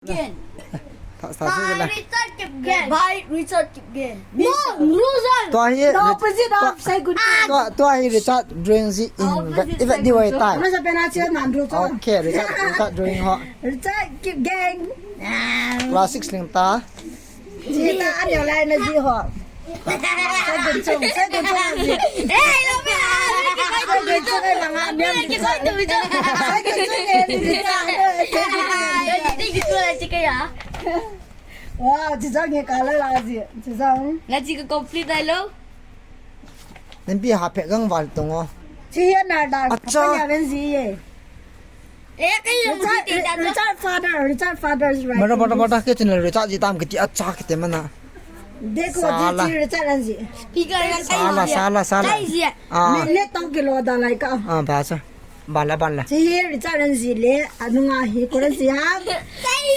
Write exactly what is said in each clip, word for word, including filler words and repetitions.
Kipgen. Tha, tha, si la. Richard Kipgen. By Richard Kipgen. No, loser. Tua hi The opposite of Saigun. Tua, tua hi Richard Drawing ji in. Opposite. Ivet di wai tai. Masa pena chia man ru to. Okay, Richard, Richard Drawing ho. Richard Kipgen. Class six ling ta. Ji ta an yo lai na ji ho. Saigun chung, Saigun chung ji. Eh, lo me. Saigun chung ai langa niam ji. Saigun chung ai ji. Wow, chi jang ye ka la la ji. Chi jang. Na chi ka complete dai lo. Nampi ha phe gang val tung o. Chi ya na da. Acha. Ka ya ven ji ye. Eh, ka ya Richard, Richard father, Richard father's right. Mara bata bata ke channel Richard ji tam kiti acha kiti mana. Dekho ji, sala. Chi Richard an ji. Speaker yan sala, sala, sala. Kai ji. Ah. Minute tong kilo da lai ka. Ah, ba sa. Bala, bala. Chi Richard an ji le, anunga hi, kora ji ham.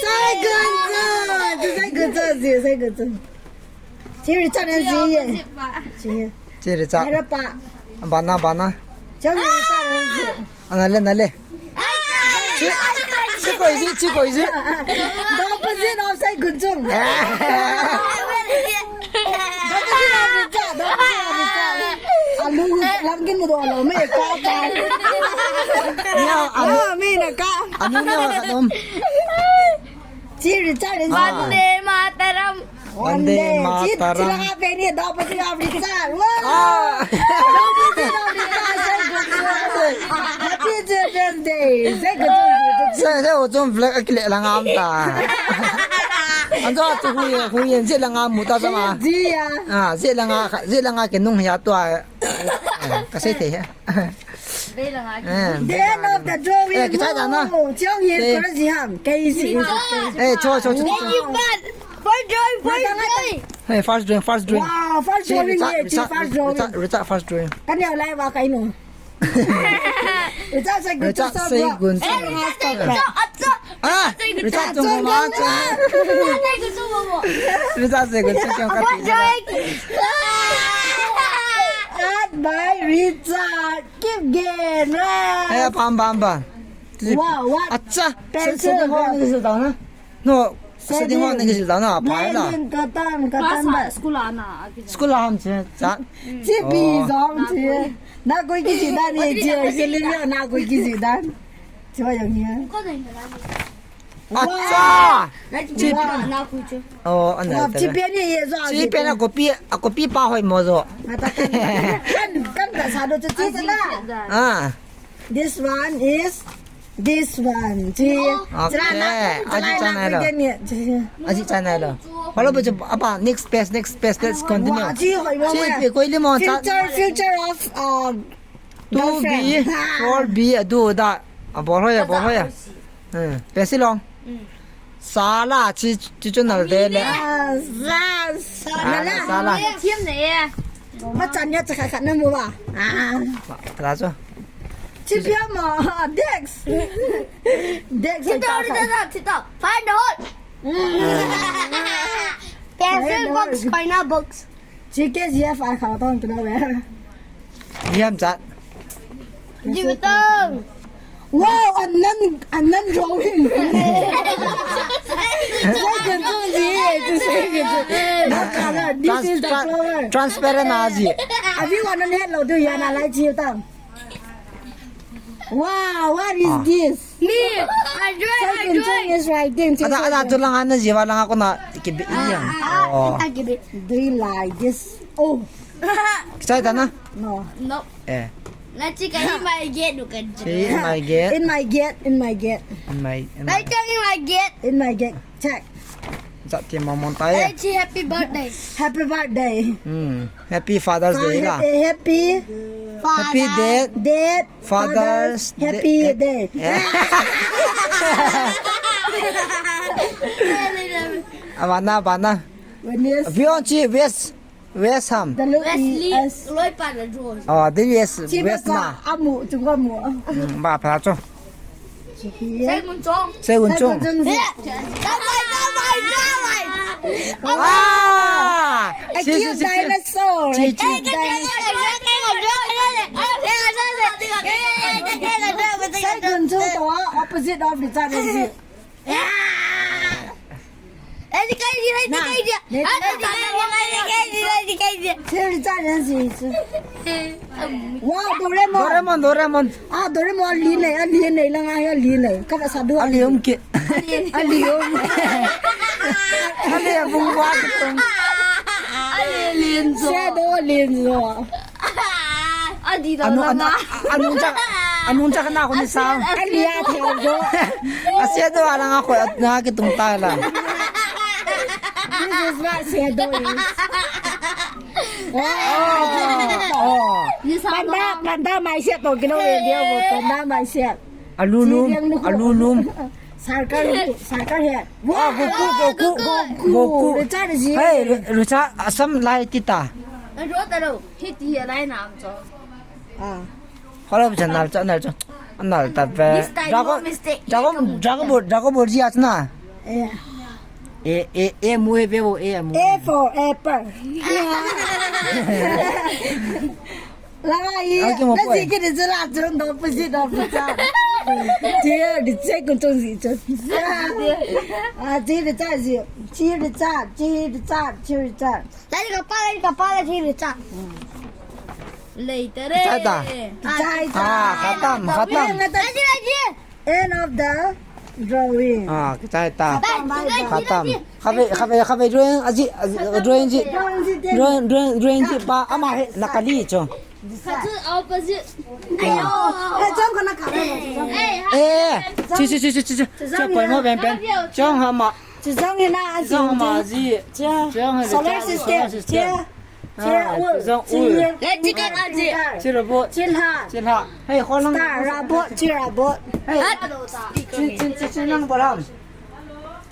Saigun chung, Saigun chung ji, Saigun chung. Chi Richard an ji ye. Chi. Chi Richard. Mera pa. Bana, bana. Chi Richard an ji. Ana le, na le. Chi, chi koi ji, chi koi ji. The opposite of Saigun chung. Alu lang kin mo do lo me ka ta. Nia, anu. Ah, me na ka. Anu nia ka nom. Chi Richard. Ah. Vande Mataram. Vande Mataram. Chi, chi la ha pe ni the opposite of Richard. Wow. Ah. The opposite of Richard. Happy Children's Day. Saigun chung. Saigun chung flag akile lang am ta. Anjo chu hu ye, hu ye, je lang am mu ta sama. Ji ya. Ah, je lang a, je lang a ke nung ya tua. Ka sei thei he. Be lang a. Eh, the end of the drawing. Eh, kichai da na. Chiong ye, kora ji ham. Kai ji. Eh, cho, cho, cho. Thank you, man. First drawing, first drawing. Hey, first drawing, first drawing. Wow, first drawing ye, chi first drawing. Richard, Richard, first drawing. Kan ya lai wa kai no. Richard Saigun chung. Richard Saigun chung. Eh, Richard Saigun chung. Ah, Richard chung ma chung. Richard Saigun chung. Richard Saigun chung kya kati. Art by Richard Kipgen. Eh, pam, pam, pam. Wow, what? Acha. Pencil. Sa, sa, sa, sa, sa, no. Sa ding ho na kisil ta na, pa la. Katan, katan ba. School a na, a kisil. School a ham che, cha. Chi pi jong che. Na koi kisil ta ni che, kisil ni na koi kisil ta. Che wa jong ni. Acha! Chi. Na koi che. Oh, ana. Chi pi ni ye jong. Chi pi na copy, a copy pa hoi mo jo. Kan, kan ka sa do che chi na. Ah. This one is this one. Chi. Okay. Aji channel lo. Aji channel lo. Hello, but apa next page, next page. Let's continue. Chi, chi, koi le mo cha. Future, future of, uh, two B, girlfriend. Four B, adu da. Abol hoya, abol hoya. Hmm. Pesi long. Sala, chi, chi chu nal de le. Ah, sa, sa, sala, na la. Sala. Thiam na e. Ma chan ya cha khat khat na mu ba. Ah. Ba, ta chu. Chi pia ma, Dex. Dex. Sit down, sit down, sit down. Find the hole. Pencil box, find the hole. Find a box. Chi K G F a kha tong tu na we. Yam chat. Jibitong. Wow, another, another drawing. Second drawing, second drawing. Not color. This is the flower. Transparent aji. Abi wan an het lo tu ya na lai chi tang. Wow, what is this? Me, I draw, I draw. Is writing. Ada, ada tu lang ana jiwa lang ako na kibit niya. Ah, ah, oh. Kita kibit. Do you like this? Oh. Kichai ta na? No. No. Eh. Na chi ka in my gate, no ka. Chi in my gate. In my gate, in my gate. In my, in my. Na chi in my gate. In my gate. Check. Jat ti ma mon ta ye. Hey, chi happy birthday. Happy birthday. Hmm. Happy Father's Day la. Happy, happy. Happy date. Date. Father's Day. Happy day. Yeah. Abana, abana. Venus. Beyond chi West. West Ham. Wesley, Loipa na George. Oh, the West, West na. Amu, chunga mu. Hmm, ba pha cho. Sai Gun Chung. Sai Gun Chung. Sai Gun Chung. Ah! A cute dinosaur. A cute dinosaur. Sai Gun Chung to opposite of the other. Wow, Doraemon. Doraemon, Doraemon. Ah, Doraemon, ali nei, ali nei, langa hi ali nei. Ka va sa do. Ali um ki. Ali um. Ali abung wa ki tung. Ali lin zo. Shadow lin zo. Adi do anu, anu, anu cha, anu cha kana ko ni sa. Ali a thei zo. Asia do ala nga ko na ki tung ta la. This is what shadow is. Oh. Panda, panda mai siat to kilo video, panda mai siat. Alulum, alulum. Circle, circle here. Ah, Goku, Goku, Goku. Richard ji. Hey, Richard, asam lai tita. Ro ta ro, hiti lai nam cho. Ah. Kholom chan nal chan nal chan. Nal ta pe. This time, Dragon, no mistake. Dragon, Dragon Ball, Dragon Ball ji achna. Yeah. A, A, A mu, A mu, A mu. A for apple. Langa i. Okay, mo na point. Sige, ni sila chun do pusi do pusa. Dia di check ko chun si chun. Ah, dia di cha si. Chi di cha, chi di cha, chi di cha. Tadi kapala, tadi kapala, chi di cha. Later. Chai ta. Chai ta. Ah, khatam, khatam. Lagi, lagi. End of the drawing. Ah, kichai ta. Khatam, bye bye. Khatam. Khabe, khabe, khabe drawing aji, aji, drawing ji. Drawing ji, drawing, drawing, drawing ji pa ama he nakali cho. Khachu opposite. Ayo. Eh, chong ko na khabe. Eh, eh. Chi, chi, chi, chi, chi. Cho poi mo pen pen. Chong hama. Chi chong hina aji. Chong hama ji. Chong hina solar system. Solar system. Chia, chia, ah, ul, chia, ul. Chia, chicken aji. Chia robot. Chia ha. Chia ha. Hey, kho lang. Star, robot, chia robot. Hey. Hat. Chin, chin, chin, chin lang bolam.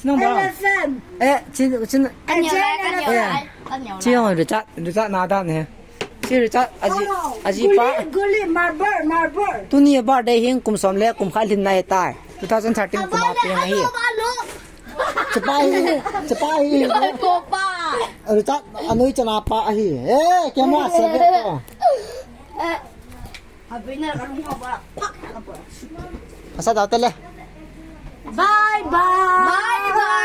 Chin lang bolam. Elephant. Eh, chin, chin. Angel, angel, angel. Chia, Richard, Richard na dan he. Chia Richard, aji, oh, aji pa. Guli, guli, marble, marble. Tuni birthday hing kum som le kum khat lhin nai tai. Two thousand thirteen kum a peng ahi. Chapa hi, chapa hi. Oi, popa. Aru ta, anoi chana pa ahi. Eh, kema sa be to. Abina ka lung ba. Asa daw tele. Bye bye. Bye bye.